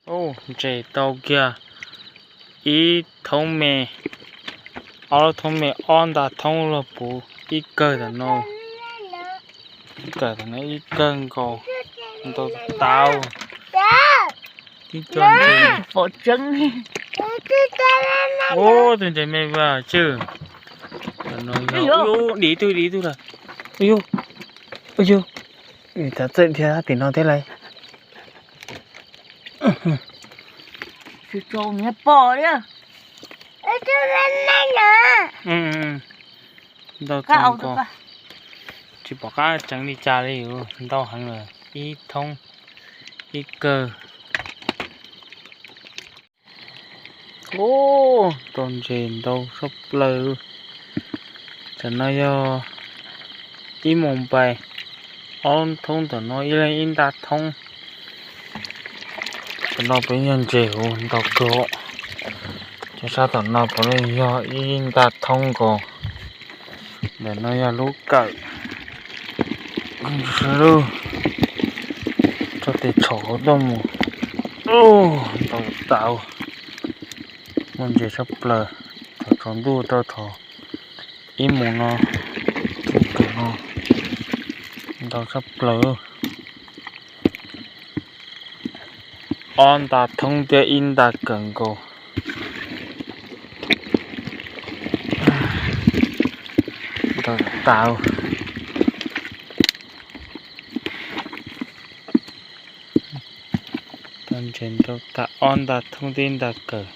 Ntses tau kiag ib thoob me, ob lub thoob me, ob nta thoob luag puv ib kawg tom no. Ib kawg tom no ib kawg nkaus, ntau tau. Tib co ntses. Ub, tus ntses me vaj tswj. Dim tug, dim tug lawm. Ub yug, ub yug, txav txawj dhia tim no thiab lauj. Tsis pom qab tseev li cas li, ntau heev lawm, ib thoob ib kawg. Ub, tau ntses ntau tshaj plaws. Tam no yog ib moos pais, ob thoob tom no ib leeg ib nta thoob. Tam no puav leej yog ntses huv ntau kawg. Cov sab tom no puav leej yog ib nta thoob nkaus. Ntawm no yog lub kawm. Tso tes tshom hauv tuaj mus. Ntau tau. Muaj ntses tshaj plaws. Thaum tsaus ntuj rau thaum ib moos no, tus kawm no ntau tshaj plaws. Ob nta thoob thiab ib nta kawm nkaus. Ntau tau. Tau ntses ntau tag, ob nta thoob thiab ib nta kawm.